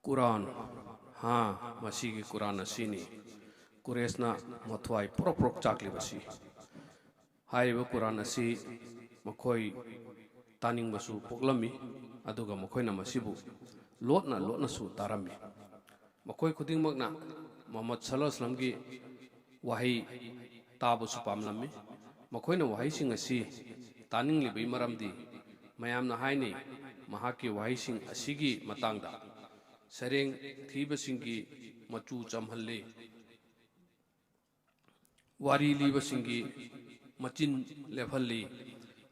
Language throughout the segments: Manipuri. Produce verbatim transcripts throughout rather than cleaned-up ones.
ꯀꯨꯔꯥꯟ, ꯍꯥ, ꯃꯁꯤꯒꯤ ꯀꯨꯔꯥꯟ ꯑꯁꯤꯅꯤ ꯀꯨꯔꯦꯁꯅ ꯃꯊ꯭ꯋꯥꯏ ꯄ꯭ꯔꯣꯛ ꯄ꯭ꯔꯣꯛ ꯆꯥꯛꯂꯤꯕꯁꯤ꯫ ꯍꯥꯏꯔꯤꯕ ꯀꯨꯔꯥꯟ ꯑꯁꯤ ꯃꯈꯣꯏ ꯇꯥꯅꯤꯡꯕꯁꯨ ꯄꯣꯛꯂꯝꯃꯤ, ꯑꯗꯨꯒ ꯃꯈꯣꯏꯅ ꯃꯁꯤꯕꯨ ꯂꯣꯠꯅ ꯂꯣꯠꯅꯁꯨ ꯇꯥꯔꯝꯃꯤ꯫ ꯃꯈꯣꯏ ꯈꯨꯗꯤꯡꯃꯛꯅ ꯃꯨꯍꯝꯃꯗ ꯁꯜꯂꯜꯂꯥꯍꯨ ꯑꯂꯩꯍꯤ ꯋꯁꯜꯂꯝꯒꯤ ꯋꯥꯍꯩ ꯇꯥꯕꯁꯨ ꯄꯥꯝꯂꯝꯃꯤ꯫ ꯃꯈꯣꯏꯅ ꯋꯥꯍꯩꯁꯤꯡ ꯑꯁꯤ ꯇꯥꯅꯤꯡꯂꯤꯕꯒꯤ ꯃꯔꯝꯗꯤ, ꯃꯌꯥꯝꯅ ꯍꯥꯏꯅꯩ, ꯃꯍꯥꯛꯀꯤ ꯋꯥꯍꯩꯁꯤꯡ ꯑꯁꯤꯒꯤ ꯃꯇꯥꯡꯗ ꯁꯩꯔꯦꯡ ꯊꯤꯕꯁꯤꯡꯒꯤ ꯃꯆꯨ ꯆꯝꯍꯜꯂꯤ, ꯋꯥꯔꯤ ꯂꯤꯕꯁꯤꯡꯒꯤ ꯃꯆꯤꯟ ꯂꯦꯞꯍꯜꯂꯤ,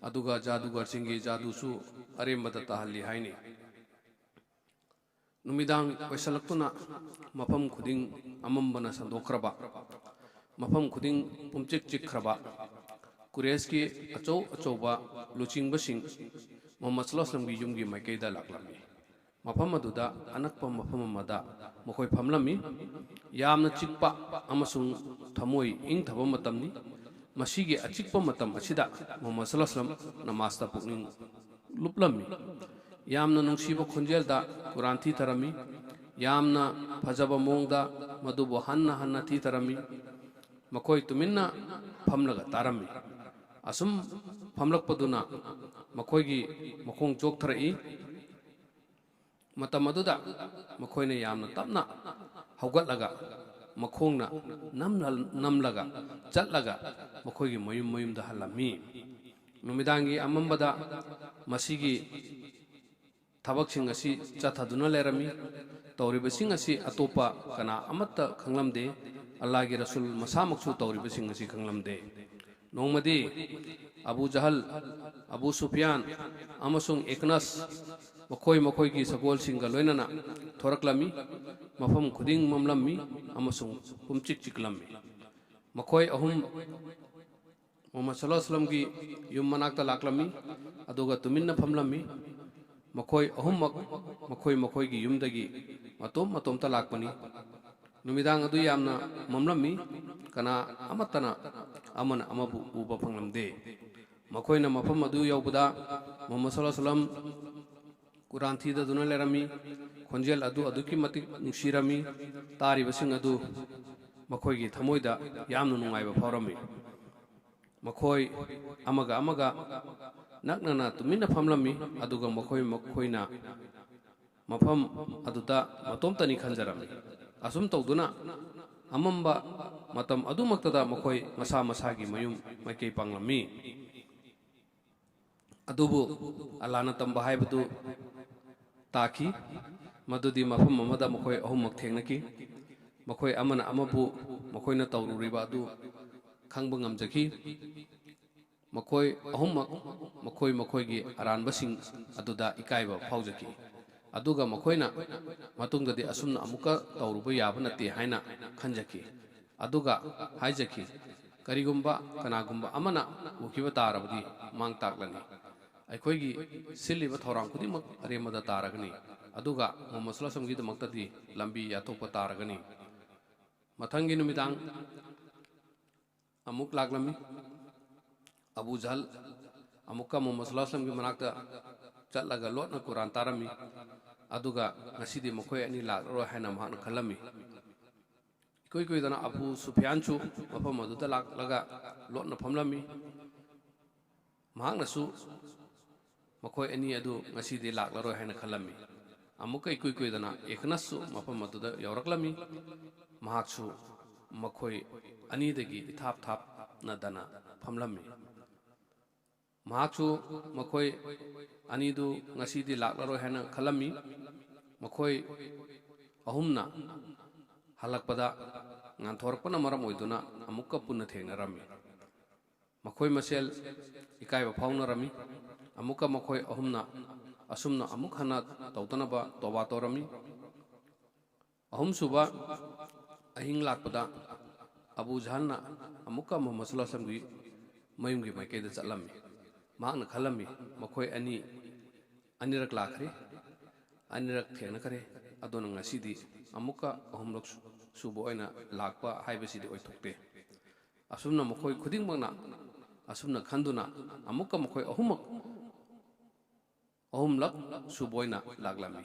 ꯑꯗꯨꯒ ꯖꯥꯗꯨꯒꯔꯁꯤꯡꯒꯤ ꯖꯥꯗꯨꯁꯨ ꯑꯔꯦꯝꯕꯗ ꯇꯥꯍꯜꯂꯤ ꯍꯥꯏꯅꯩ꯫ ꯅꯨꯃꯤꯗꯥꯡ ꯑꯣꯏꯁꯜꯂꯛꯇꯨꯅ ꯃꯐꯝ ꯈꯨꯗꯤꯡ ꯑꯃꯝꯕꯅ ꯁꯟꯗꯣꯛꯈ꯭ꯔꯕ, ꯃꯐꯝ ꯈꯨꯗꯤꯡ ꯄꯨꯝꯆꯤꯛ ꯆꯤꯛꯈ꯭ꯔꯕ, ꯀꯨꯔꯦꯁꯀꯤ ꯑꯆꯧ ꯑꯆꯧꯕ ꯂꯨꯆꯤꯡꯕꯁꯤꯡ ꯃꯨꯍꯝꯃꯗ ꯁꯜꯂꯜꯂꯥꯍꯨ ꯑꯂꯩꯍꯤ ꯋꯁꯜꯂꯝꯒꯤ ꯌꯨꯝꯒꯤ ꯃꯥꯏꯀꯩꯗ ꯂꯥꯛꯂꯝꯃꯤ꯫ ꯃꯐꯝ ꯑꯗꯨꯗ ꯑꯅꯛꯄ ꯃꯐꯝ ꯑꯃꯗ ꯃꯈꯣꯏ ꯐꯝꯂꯝꯃꯤ꯫ ꯌꯥꯝꯅ ꯆꯤꯛꯄ ꯑꯃꯁꯨꯡ ꯊꯃꯣꯏ ꯏꯪꯊꯕ ꯃꯇꯝꯅꯤ꯫ ꯃꯁꯤꯒꯤ ꯑꯆꯤꯛꯄ ꯃꯇꯝ ꯑꯁꯤꯗ ꯃꯨꯍꯝꯃꯗ ꯁꯜꯂꯜꯂꯥꯍꯨ ꯑꯂꯩꯍꯤ ꯋꯁꯜꯂꯝ ꯅꯃꯥꯖꯇ ꯄꯨꯛꯅꯤꯡ ꯂꯨꯞꯂꯝꯃꯤ꯫ ꯌꯥꯝꯅ ꯅꯨꯡꯁꯤꯕ ꯈꯣꯟꯖꯦꯜꯗ ꯀꯨꯔꯥꯟ ꯊꯤꯊꯔꯝꯃꯤ꯫ ꯌꯥꯝꯅ ꯐꯖꯕ ꯃꯑꯣꯡꯗ ꯃꯗꯨꯕꯨ ꯍꯟꯅ ꯍꯟꯅ ꯊꯤꯊꯔꯝꯃꯤ꯫ ꯃꯈꯣꯏ ꯇꯨꯃꯤꯟꯅ ꯐꯝꯂꯒ ꯇꯥꯔꯝꯃꯤ꯫ ꯑꯁꯨꯝ ꯐꯝꯂꯛꯄꯗꯨꯅ ꯃꯈꯣꯏꯒꯤ ꯃꯈꯣꯡ ꯆꯣꯛꯊꯔꯛꯏ꯫ ꯃꯇꯝ ꯑꯗꯨꯗ ꯃꯈꯣꯏꯅ ꯌꯥꯝꯅ ꯇꯞꯅ ꯍꯧꯒꯠꯂꯒ, ꯃꯈꯣꯡꯅ ꯅꯝꯂ-, ꯅꯝꯂꯒ ꯆꯠꯂꯒ ꯃꯈꯣꯏꯒꯤ ꯃꯌꯨꯝ ꯃꯌꯨꯝꯗ ꯍꯜꯂꯝꯃꯤ꯫ ꯅꯨꯃꯤꯗꯥꯡꯒꯤ ꯑꯃꯝꯕꯗ ꯃꯁꯤꯒꯤ ꯊꯕꯛꯁꯤꯡ ꯑꯁꯤ ꯆꯠꯊꯗꯨꯅ ꯂꯩꯔꯝꯃꯤ꯫ ꯇꯧꯔꯤꯕꯁꯤꯡ ꯑꯁꯤ ꯑꯇꯣꯞꯄ ꯀꯅꯥ ꯑꯃꯠꯇ ꯈꯪꯂꯝꯗꯦ꯫ ꯑꯜꯂꯥꯍꯒꯤ ꯔꯁꯨꯜ ꯃꯁꯥꯃꯛꯁꯨ ꯇꯧꯔꯤꯕꯁꯤꯡ ꯑꯁꯤ ꯈꯪꯂꯝꯗꯦ꯫ ꯅꯣꯡꯃꯗꯤ ꯑꯕꯨ ꯖꯍꯜ, ꯑꯕꯨ ꯁꯨꯐꯤꯌꯥꯟ ꯑꯃꯁꯨꯡ ꯏꯈꯅꯁ ꯃꯈꯣꯏ ꯃꯈꯣꯏꯒꯤ ꯁꯒꯣꯜꯁꯤꯡꯒ ꯂꯣꯏꯅꯅ ꯊꯣꯔꯛꯂꯝꯃꯤ꯫ ꯃꯐꯝ ꯈꯨꯗꯤꯡ ꯃꯝꯂꯝꯃꯤ ꯑꯃꯁꯨꯡ ꯄꯨꯝꯆꯤꯛ ꯆꯤꯛꯂꯝꯃꯤ꯫ ꯃꯈꯣꯏ ꯑꯍꯨꯝ ꯃꯨꯍꯝꯃꯗ ꯁꯜꯂꯜꯂꯥꯍꯨ ꯑꯂꯩꯍꯤ ꯋꯁꯜꯂꯝꯒꯤ ꯌꯨꯝ ꯃꯅꯥꯛꯇ ꯂꯥꯛꯂꯝꯃꯤ꯫ ꯑꯗꯨꯒ ꯇꯨꯃꯤꯟꯅ ꯐꯝꯂꯝꯃꯤ꯫ ꯃꯈꯣꯏ ꯑꯍꯨꯝꯃꯛ ꯃꯈꯣꯏ ꯃꯈꯣꯏꯒꯤ ꯌꯨꯝꯗꯒꯤ ꯃꯇꯣꯝ ꯃꯇꯣꯝꯇ ꯂꯥꯛꯄꯅꯤ꯫ ꯅꯨꯃꯤꯗꯥꯡ ꯑꯗꯨ ꯌꯥꯝꯅ ꯃꯝꯂꯝꯃꯤ꯫ ꯀꯅꯥ ꯑꯃꯠꯇꯅ ꯑꯃꯅ ꯑꯃꯕꯨ ꯎꯕ ꯐꯪꯂꯝꯗꯦ꯫ ꯃꯈꯣꯏꯅ ꯃꯐꯝ ꯑꯗꯨ ꯌꯧꯕꯗ ꯃꯨꯍꯝꯃꯗ ꯁꯜꯂꯜꯂꯥꯍꯨ ꯑꯂꯩꯍꯤ ꯋꯁꯜꯂꯝ ꯀꯨꯔꯥꯟ ꯊꯤꯗꯗꯨꯅ ꯂꯩꯔꯝꯃꯤ꯫ ꯈꯣꯟꯖꯦꯜ ꯑꯗꯨ ꯑꯗꯨꯛꯀꯤ ꯃꯇꯤꯛ ꯅꯨꯡꯁꯤꯔꯝꯃꯤ꯫ ꯇꯥꯔꯤꯕꯁꯤꯡ ꯑꯗꯨ ꯃꯈꯣꯏꯒꯤ ꯊꯃꯣꯏꯗ ꯌꯥꯝꯅ ꯅꯨꯡꯉꯥꯏꯕ ꯐꯥꯎꯔꯝꯃꯤ꯫ ꯃꯈꯣꯏ ꯑꯃꯒ ꯑꯃꯒ ꯅꯛꯅꯅ ꯇꯨꯃꯤꯟꯅ ꯐꯝꯂꯝꯃꯤ, ꯑꯗꯨꯒ ꯃꯈꯣꯏ ꯃꯈꯣꯏꯅ ꯃꯐꯝ ꯑꯗꯨꯗ ꯃꯇꯣꯝꯇꯅꯤ ꯈꯟꯖꯔꯝꯃꯤ꯫ ꯑꯁꯨꯝ ꯇꯧꯗꯨꯅ ꯑꯃꯝꯕ ꯃꯇꯝ ꯑꯗꯨꯃꯛꯇꯗ ꯃꯈꯣꯏ ꯃꯁꯥ ꯃꯁꯥꯒꯤ ꯃꯌꯨꯝ ꯃꯥꯏꯀꯩ ꯄꯥꯡꯂꯝꯃꯤ꯫ ꯑꯗꯨꯕꯨ ꯑꯜꯂꯥꯅ ꯇꯝꯕ ꯍꯥꯏꯕꯗꯨ ꯇꯥꯈꯤ꯫ ꯃꯗꯨꯗꯤ ꯃꯐꯝ ꯑꯃꯗ ꯃꯈꯣꯏ ꯑꯍꯨꯝꯃꯛ ꯊꯦꯡꯅꯈꯤ꯫ ꯃꯈꯣꯏ ꯑꯃꯅ ꯑꯃꯕꯨ ꯃꯈꯣꯏꯅ ꯇꯧꯔꯨꯔꯤꯕ ꯑꯗꯨ ꯈꯪꯕ ꯉꯝꯖꯈꯤ꯫ ꯃꯈꯣꯏ ꯑꯍꯨꯝꯃꯛ ꯃꯈꯣꯏ ꯃꯈꯣꯏꯒꯤ ꯑꯔꯥꯟꯕꯁꯤꯡ ꯑꯗꯨꯗ ꯏꯀꯥꯏꯕ ꯐꯥꯎꯖꯈꯤ꯫ ꯑꯗꯨꯒ ꯃꯈꯣꯏꯅ ꯃꯇꯨꯡꯗꯗꯤ ꯑꯁꯨꯝꯅ ꯑꯃꯨꯛꯀ ꯇꯧꯔꯨꯕ ꯌꯥꯕ ꯅꯠꯇꯦ ꯍꯥꯏꯅ ꯈꯟꯖꯈꯤ꯫ ꯑꯗꯨꯒ ꯍꯥꯏꯖꯈꯤ, "ꯀꯔꯤꯒꯨꯝꯕ ꯀꯅꯥꯒꯨꯝꯕ ꯑꯃꯅ ꯎꯈꯤꯕ ꯇꯥꯔꯕꯗꯤ ꯃꯥꯡ ꯇꯥꯛꯂꯅꯤ꯫ ꯑꯩꯈꯣꯏꯒꯤ ꯁꯤꯜꯂꯤꯕ ꯊꯧꯔꯥꯡ ꯈꯨꯗꯤꯡꯃꯛ ꯑꯔꯦꯝꯕꯗ ꯇꯥꯔꯒꯅꯤ꯫ ꯑꯗꯨꯒ ꯃꯨꯍꯝꯃꯗ ꯁꯜꯂꯜꯂꯥꯍꯨ ꯑꯂꯥꯏꯍꯤ ꯋꯥꯁꯜꯂꯝꯒꯤꯗꯃꯛꯇꯗꯤ ꯂꯝꯕꯤ ꯌꯥꯠꯊꯣꯛꯄ ꯇꯥꯔꯒꯅꯤ"꯫ ꯃꯊꯪꯒꯤ ꯅꯨꯃꯤꯗꯥꯡ ꯑꯃꯨꯛ ꯂꯥꯛꯂꯝꯃꯤ꯫ ꯑꯕꯨ ꯖꯍꯜ ꯑꯃꯨꯛꯀ ꯃꯨꯍꯝꯃꯗ ꯁꯜꯂꯜꯂꯥꯍꯨ ꯑꯂꯥꯏꯍꯤ ꯋꯥꯁꯜꯂꯝꯒꯤ ꯃꯅꯥꯛꯇ ꯆꯠꯂꯒ ꯂꯣꯠꯅ ꯀꯨꯔꯥꯟ ꯇꯥꯔꯝꯃꯤ꯫ ꯑꯗꯨꯒ ꯉꯁꯤꯗꯤ ꯃꯈꯣꯏ ꯑꯅꯤ ꯂꯥꯛꯂꯔꯣꯏ ꯍꯥꯏꯅ ꯃꯍꯥꯛꯅ ꯈꯜꯂꯝꯃꯤ꯫ ꯏꯀꯨꯏ ꯀꯨꯏꯗꯅ ꯑꯕꯨ ꯁꯨꯐꯤꯌꯥꯟꯁꯨ ꯃꯐꯝ ꯑꯗꯨꯗ ꯂꯥꯛꯂꯒ ꯂꯣꯠꯅ ꯐꯝꯂꯝꯃꯤ꯫ ꯃꯍꯥꯛꯅꯁꯨ ꯃꯈꯣꯏ ꯑꯅꯤ ꯑꯗꯨ ꯉꯁꯤꯗꯤ ꯂꯥꯛꯂꯔꯣꯏ ꯍꯥꯏꯅ ꯈꯜꯂꯝꯃꯤ꯫ ꯑꯃꯨꯛꯀ ꯏꯀꯨꯏ ꯀꯨꯏꯗꯅ ꯑꯦꯈꯅꯁꯁꯨ ꯃꯐꯝ ꯑꯗꯨꯗ ꯌꯧꯔꯛꯂꯝꯃꯤ꯫ ꯃꯍꯥꯛꯁꯨ ꯃꯈꯣꯏ ꯑꯅꯤꯗꯒꯤ ꯏꯊꯥꯞ ꯊꯥꯞꯅꯗꯅ ꯐꯝꯂꯝꯃꯤ꯫ ꯃꯍꯥꯛꯁꯨ ꯃꯈꯣꯏ ꯑꯅꯤꯗꯨ ꯉꯁꯤꯗꯤ ꯂꯥꯛꯂꯔꯣꯏ ꯍꯥꯏꯅ ꯈꯜꯂꯝꯃꯤ꯫ ꯃꯈꯣꯏ ꯑꯍꯨꯝꯅ ꯍꯜꯂꯛꯄꯗ ꯉꯥꯟꯊꯣꯔꯛꯄꯅ ꯃꯔꯝ ꯑꯣꯏꯗꯨꯅ ꯑꯃꯨꯛꯀ ꯄꯨꯟꯅ ꯊꯦꯡꯅꯔꯝꯃꯤ꯫ ꯃꯈꯣꯏ ꯃꯁꯦꯜ ꯏꯀꯥꯏꯕ ꯐꯥꯎꯅꯔꯝꯃꯤ꯫ ꯑꯃꯨꯛꯀ ꯃꯈꯣꯏ ꯑꯍꯨꯝꯅ ꯑꯁꯨꯝꯅ ꯑꯃꯨꯛ ꯍꯟꯅ ꯇꯧꯗꯅꯕ ꯇꯧꯕꯥ ꯇꯧꯔꯝꯃꯤ꯫ ꯑꯍꯨꯝꯁꯨꯕ ꯑꯍꯤꯡ ꯂꯥꯛꯄꯗ ꯑꯕꯨ ꯖꯍꯜꯅ ꯑꯃꯨꯛꯀ ꯃꯨꯍꯝꯃꯗ ꯁꯜꯂꯜꯂꯥꯍꯨ ꯑꯂꯥꯏꯍꯤ ꯋꯥꯁꯜꯂꯝꯒꯤ ꯃꯌꯨꯝꯒꯤ ꯃꯥꯏꯀꯩꯗ ꯆꯠꯂꯝꯃꯤ꯫ ꯃꯍꯥꯛꯅ ꯈꯜꯂꯝꯃꯤ, "ꯃꯈꯣꯏ ꯑꯅꯤ ꯑꯅꯤꯔꯛ ꯂꯥꯛꯈ꯭ꯔꯦ, ꯑꯅꯤꯔꯛ ꯊꯦꯡꯅꯈ꯭ꯔꯦ, ꯑꯗꯨꯅ ꯉꯁꯤꯗꯤ ꯑꯃꯨꯛꯀ ꯑꯍꯨꯝꯂꯛ ꯁꯨꯕ ꯑꯣꯏꯅ ꯂꯥꯛꯄ ꯍꯥꯏꯕꯁꯤꯗꯤ ꯑꯣꯏꯊꯣꯛꯇꯦ"꯫ ꯑꯁꯨꯝꯅ ꯃꯈꯣꯏ ꯈꯨꯗꯤꯡꯃꯛꯅ ꯑꯁꯨꯝꯅ ꯈꯟꯗꯨꯅ ꯑꯃꯨꯛꯀ ꯃꯈꯣꯏ ꯑꯍꯨꯝꯃꯛ ꯑꯍꯨꯝꯂꯛ ꯁꯨꯕ ꯑꯣꯏꯅ ꯂꯥꯛꯂꯝꯃꯤ꯫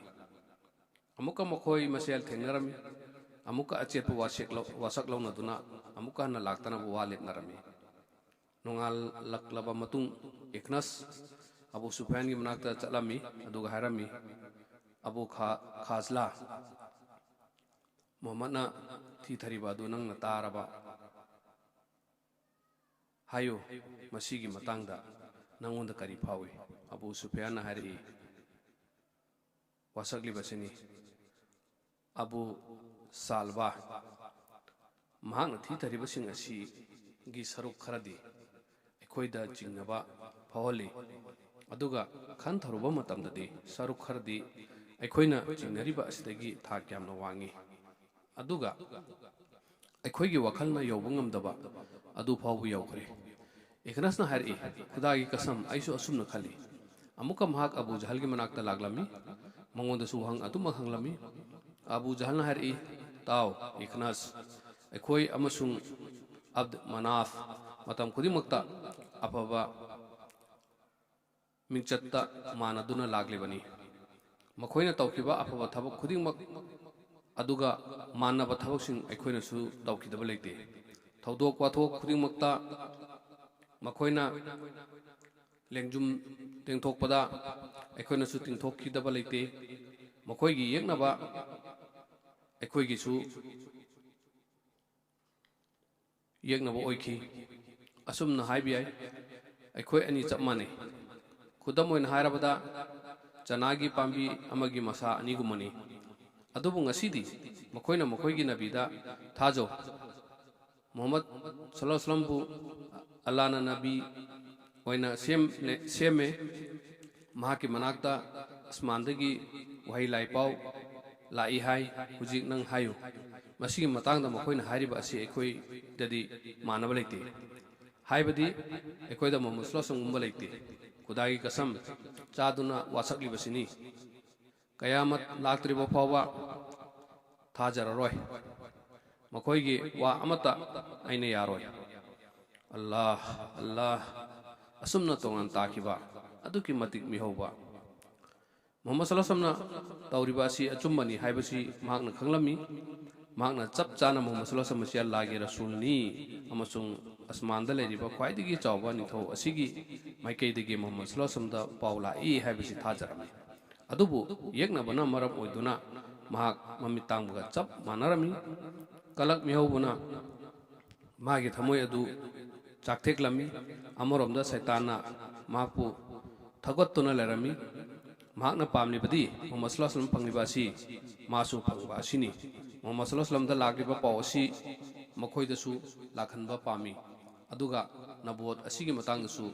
ꯑꯃꯨꯛꯀ ꯃꯈꯣꯏ ꯃꯁꯦꯜ ꯊꯦꯡꯅꯔꯝꯃꯤ꯫ ꯑꯃꯨꯛꯀ ꯑꯆꯦꯠꯄ ꯋꯥꯁꯦꯛ ꯂꯧ-, ꯋꯥꯁꯛ ꯂꯧꯅꯗꯨꯅ ꯑꯃꯨꯛꯀ ꯍꯟꯅ ꯂꯥꯛꯇꯅꯕ ꯋꯥ ꯂꯦꯞꯅꯔꯝꯃꯤ꯫ ꯅꯣꯡꯉꯥꯜꯂꯛꯂꯕ ꯃꯇꯨꯡ ꯏꯈꯅꯁ ꯑꯕꯨ ꯁꯨꯐꯤꯌꯥꯟꯒꯤ ꯃꯅꯥꯛꯇ ꯆꯠꯂꯝꯃꯤ, ꯑꯗꯨꯒ ꯍꯥꯏꯔꯝꯃꯤ, "ꯑꯕꯨ ꯈꯥ-, ꯈꯥꯖꯂꯥ, ꯃꯨꯍꯝꯃꯗꯅ ꯊꯤꯊꯔꯤꯕ ꯑꯗꯨ ꯅꯪꯅ ꯇꯥꯔꯕ? ꯍꯥꯏꯌꯨ, ꯃꯁꯤꯒꯤ ꯃꯇꯥꯡꯗ ꯅꯪꯉꯣꯟꯗ ꯀꯔꯤ ꯐꯥꯎꯏ?" ꯑꯕꯨ ꯁꯨꯐꯤꯌꯥꯟꯅ ꯍꯥꯏꯔꯛꯏ, ꯋꯥꯁꯛꯂꯤꯕꯁꯤꯅꯤ, "ꯑꯕꯨ ꯁꯥꯜꯕꯥ, ꯃꯍꯥꯛꯅ ꯊꯤꯊꯔꯤꯕꯁꯤꯡ ꯑꯁꯤꯒꯤ ꯁꯔꯨꯛ ꯈꯔꯗꯤ ꯑꯩꯈꯣꯏꯗ ꯆꯤꯡꯅꯕ ꯐꯥꯎꯍꯜꯂꯤ, ꯑꯗꯨꯒ ꯈꯟꯊꯔꯨꯕ ꯃꯇꯝꯗꯗꯤ ꯁꯔꯨꯛ ꯈꯔꯗꯤ ꯑꯩꯈꯣꯏꯅ ꯆꯤꯡꯅꯔꯤꯕ ꯑꯁꯤꯗꯒꯤ ꯊꯥꯛ ꯌꯥꯝꯅ ꯋꯥꯡꯏ, ꯑꯗꯨꯒ ꯑꯩꯈꯣꯏꯒꯤ ꯋꯥꯈꯜꯅ ꯌꯧꯕ ꯉꯝꯗꯕ ꯑꯗꯨ ꯐꯥꯎꯕ ꯌꯧꯈ꯭ꯔꯦ꯫" ꯏꯈꯅꯁꯅ ꯍꯥꯏꯔꯛꯏ, "ꯈꯨꯗꯥꯒꯤ ꯀꯁꯝ, ꯑꯩꯁꯨ ꯑꯁꯨꯝꯅ ꯈꯜꯂꯤ꯫" ꯑꯃꯨꯛꯀ ꯃꯍꯥꯛ ꯑꯕꯨ ꯖꯍꯜꯒꯤ ꯃꯅꯥꯛꯇ ꯂꯥꯛꯂꯝꯃꯤ꯫ ꯃꯉꯣꯟꯗꯁꯨ ꯋꯥꯍꯪ ꯑꯗꯨꯃꯛ ꯍꯪꯂꯝꯃꯤ꯫ ꯑꯕꯨ ꯖꯍꯜꯅ ꯍꯥꯏꯔꯛꯏ, "ꯇꯥꯎ, ꯏꯈꯅꯁ, ꯑꯩꯈꯣꯏ ꯑꯃꯁꯨꯡ ꯑꯕꯗ ꯃꯅꯥꯐ ꯃꯇꯝ ꯈꯨꯗꯤꯡꯃꯛꯇ ꯑꯐꯕ ꯃꯤꯡꯆꯠꯇ ꯃꯥꯟꯅꯗꯨꯅ ꯂꯥꯛꯂꯤꯕꯅꯤ꯫ ꯃꯈꯣꯏꯅ ꯇꯧꯈꯤꯕ ꯑꯐꯕ ꯊꯕꯛ ꯈꯨꯗꯤꯡꯃꯛ ꯑꯗꯨꯒ ꯃꯥꯟꯅꯕ ꯊꯕꯛꯁꯤꯡ ꯑꯩꯈꯣꯏꯅꯁꯨ ꯇꯧꯈꯤꯗꯕ ꯂꯩꯇꯦ꯫ ꯊꯧꯗꯣꯛ ꯋꯥꯊꯣꯛ ꯈꯨꯗꯤꯡꯃꯛꯇ ꯃꯈꯣꯏꯅ ꯂꯦꯡꯖꯨꯝ ꯇꯤꯡꯊꯣꯛꯄꯗ ꯑꯩꯈꯣꯏꯅꯁꯨ ꯇꯤꯡꯊꯣꯛꯈꯤꯗꯕ ꯂꯩꯇꯦ꯫ ꯃꯈꯣꯏꯒꯤ ꯌꯦꯛꯅꯕ ꯑꯩꯈꯣꯏꯒꯤꯁꯨ ꯌꯦꯛꯅꯕ ꯑꯣꯏꯈꯤ꯫" ꯑꯁꯨꯝꯅ ꯍꯥꯏꯕ ꯌꯥꯏ, ꯑꯩꯈꯣꯏ ꯑꯅꯤ ꯆꯞ ꯃꯥꯟꯅꯩ꯫ ꯈꯨꯗꯝ ꯑꯣꯏꯅ ꯍꯥꯏꯔꯕꯗ, ꯆꯅꯥꯒꯤ ꯄꯥꯝꯕꯤ ꯑꯃꯒꯤ ꯃꯁꯥ ꯑꯅꯤꯒꯨꯝꯕꯅꯤ꯫ ꯑꯗꯨꯕꯨ ꯉꯁꯤꯗꯤ ꯃꯈꯣꯏꯅ ꯃꯈꯣꯏꯒꯤ ꯅꯕꯤꯗ ꯊꯥꯖꯧ, ꯃꯨꯍꯝꯃꯗ ꯁꯜꯂꯜꯂꯥꯍꯨ ꯑꯂꯥꯏꯍꯤ ꯋꯥꯁꯜꯂꯝꯕꯨ ꯑꯜꯂꯥꯍꯅ ꯅꯕꯤ ꯑꯣꯏꯅ ꯁꯦꯝꯂꯦ-, ꯁꯦꯝꯃꯦ꯫ ꯃꯍꯥꯛꯀꯤ ꯃꯅꯥꯛꯇ ꯑꯁꯃꯥꯟꯗꯒꯤ ꯋꯥꯍꯩ ꯂꯥꯏ ꯄꯥꯎ ꯂꯥꯛꯏ ꯍꯥꯏ꯫ ꯍꯧꯖꯤꯛ ꯅꯪ ꯍꯥꯏꯌꯨ꯫ ꯃꯁꯤꯒꯤ ꯃꯇꯥꯡꯗ ꯃꯈꯣꯏꯅ ꯍꯥꯏꯔꯤꯕ ꯑꯁꯤ ꯑꯩꯈꯣꯏꯗꯗꯤ ꯃꯥꯟꯅꯕ ꯂꯩꯇꯦ꯫ ꯍꯥꯏꯕꯗꯤ ꯑꯩꯈꯣꯏꯗ ꯃꯨꯍꯝꯃꯗ ꯁꯜꯂꯜꯂꯥꯍꯨ ꯑꯂꯥꯏꯍꯤ ꯋꯥꯁꯜꯂꯝꯒꯨꯝꯕ ꯂꯩꯇꯦ꯫ ꯈꯨꯗꯥꯒꯤ ꯀꯁꯝ ꯆꯥꯗꯨꯅ ꯋꯥꯁꯛꯂꯤꯕꯁꯤꯅꯤ꯫ ꯀꯌꯥꯃꯠ ꯂꯥꯛꯇ꯭ꯔꯤꯕ ꯐꯥꯎꯕ ꯊꯥꯖꯔꯔꯣꯏ꯫ ꯃꯈꯣꯏꯒꯤ ꯋꯥ ꯑꯃꯠꯇ ꯑꯩꯅ ꯌꯥꯔꯣꯏ꯫ ꯑꯜꯂꯥꯍ, ꯑꯜꯂꯥꯍ, ꯑꯁꯨꯝꯅ ꯇꯣꯉꯥꯟ ꯇꯥꯈꯤꯕ, ꯑꯗꯨꯛꯀꯤ ꯃꯇꯤꯛ ꯃꯤꯍꯧꯕ꯫ ꯃꯨꯍꯝꯃꯗ ꯁꯜꯂꯜꯂꯥꯍꯨ ꯑꯂꯥꯏꯍꯤ ꯋꯥꯁꯜꯂꯝꯅ ꯇꯧꯔꯤꯕ ꯑꯁꯤ ꯑꯆꯨꯝꯕꯅꯤ ꯍꯥꯏꯕꯁꯤ ꯃꯍꯥꯛꯅ ꯈꯪꯂꯝꯃꯤ꯫ ꯃꯍꯥꯛꯅ ꯆꯞ ꯆꯥꯅ ꯃꯨꯍꯝꯃꯗ ꯁꯜꯂꯜꯂꯥꯍꯨ ꯑꯂꯥꯏꯍꯤ ꯋꯥꯁꯜꯂꯝ ꯑꯁꯤ ꯑꯜꯂꯥꯍꯒꯤ ꯔꯁꯨꯜꯅꯤ ꯑꯃꯁꯨꯡ ꯑꯁꯃꯥꯟꯗ ꯂꯩꯔꯤꯕ ꯈ꯭ꯋꯥꯏꯗꯒꯤ ꯆꯥꯎꯕ ꯅꯤꯡꯊꯧ ꯑꯁꯤꯒꯤ ꯃꯥꯏꯀꯩꯗꯒꯤ ꯃꯨꯍꯝꯃꯗ ꯁꯜꯂꯜꯂꯥꯍꯨ ꯑꯂꯥꯏꯍꯤ ꯋꯥꯁꯜꯂꯝꯗ ꯄꯥꯎ ꯂꯥꯛꯏ ꯍꯥꯏꯕꯁꯤ ꯊꯥꯖꯔꯝꯃꯤ꯫ ꯑꯗꯨꯕꯨ ꯌꯦꯛꯅꯕꯅ ꯃꯔꯝ ꯑꯣꯏꯗꯨꯅ ꯃꯍꯥꯛ ꯃꯃꯤꯠ ꯇꯥꯡꯕꯒ ꯆꯞ ꯃꯥꯟꯅꯔꯝꯃꯤ꯫ ꯀꯂꯛ ꯃꯤꯍꯧꯕꯅ ꯃꯥꯒꯤ ꯊꯃꯣꯏ ꯑꯗꯨ ꯆꯥꯛꯊꯦꯛꯂꯝꯃꯤ꯫ ꯑꯃꯔꯣꯝꯗ ꯁꯩꯇꯥꯟꯅ ꯃꯍꯥꯛꯄꯨ ꯊꯧꯒꯠꯇꯨꯅ ꯂꯩꯔꯝꯃꯤ꯫ ꯃꯍꯥꯛꯅ ꯄꯥꯝꯂꯤꯕꯗꯤ ꯃꯨꯍꯝꯃꯗ ꯁꯜꯂꯜꯂꯥꯍꯨ ꯑꯂꯥꯏꯍꯤ ꯋꯥꯁꯜꯂꯝ ꯐꯪꯂꯤꯕ ꯑꯁꯤ ꯃꯥꯁꯨ ꯐꯪꯕ ꯑꯁꯤꯅꯤ꯫ ꯃꯨꯍꯝꯃꯗ ꯁꯜꯂꯜꯂꯥꯍꯨ ꯑꯂꯥꯏꯍꯤ ꯋꯥꯁꯜꯂꯝꯗ ꯂꯥꯛꯂꯤꯕ ꯄꯥꯎ ꯑꯁꯤ ꯃꯈꯣꯏꯗꯁꯨ ꯂꯥꯛꯍꯟꯕ ꯄꯥꯝꯃꯤ꯫ ꯑꯗꯨꯒ ꯅꯕꯣꯠ ꯑꯁꯤꯒꯤ ꯃꯇꯥꯡꯗꯁꯨ